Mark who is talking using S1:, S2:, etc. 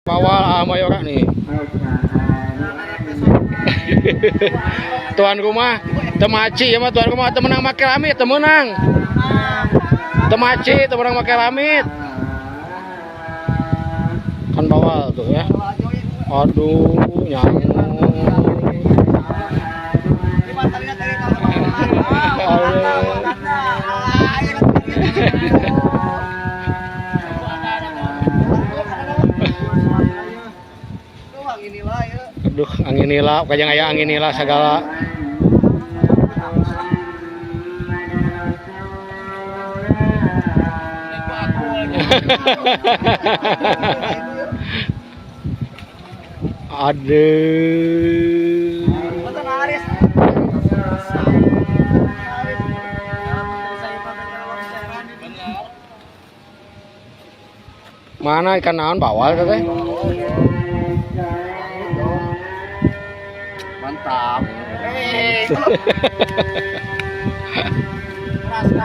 S1: Bawal ah Mayora nih. Tuan rumah temaci ya mah, tuan rumah teu meunang make lamit, teu meunang. Temaci teu meunang make lamit. Kan bawal tuh ya. Aduh, nyangut. Aduh, angin nila, kajang aya angin nila segala. Aduh. Mana ikan naon bawal teh?
S2: Mantap.